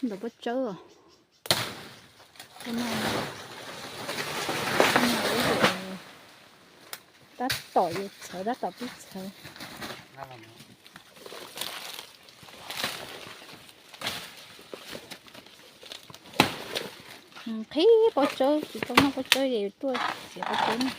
Ntawm pob tsawb os. Tab tom yuav txhawv, tab tom pib txhawv. Nqhis pob tsawb, tsis tau noj pob tsawb ces tuaj txiav pob tsawb na.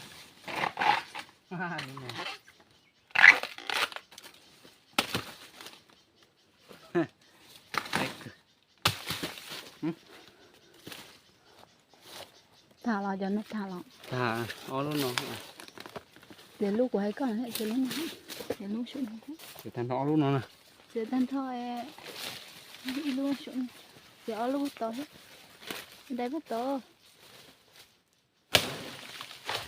Tag los cov no tag los. Tag ob lub no. Ces lub kuv hais koj na, ces lub no, ces lub sum no. Ces tag nrho ob lub no na. Ces tag nrho ib lub sum, ces ob lub tau thiab. Dai puag tau.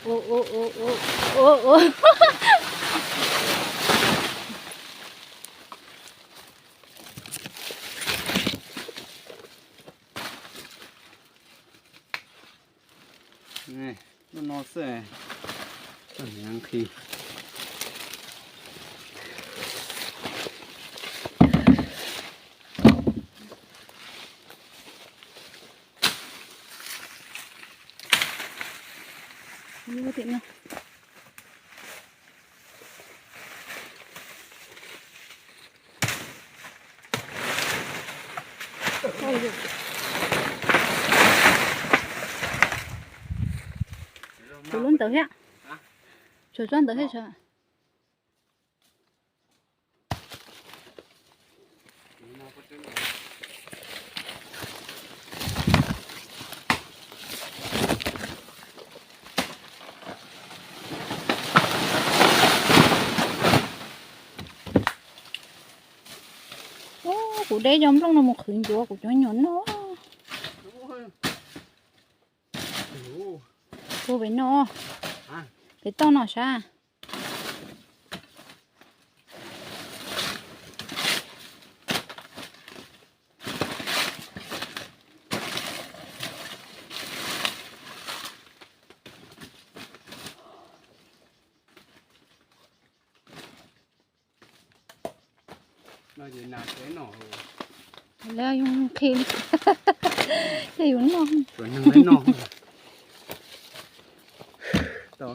Ua ua ua ua ua ua. Lub no xwb, nqhis. Tshuav lub ntawd thiab. Tshuav tsob ntawd thiab. Ub, kuv deb cov nplooj no mus qhwv ncuav kuv cov nyuam noj. Puag pem no, pem toj no sav. Lawv yus nqhis li, ces yus noj. Tau.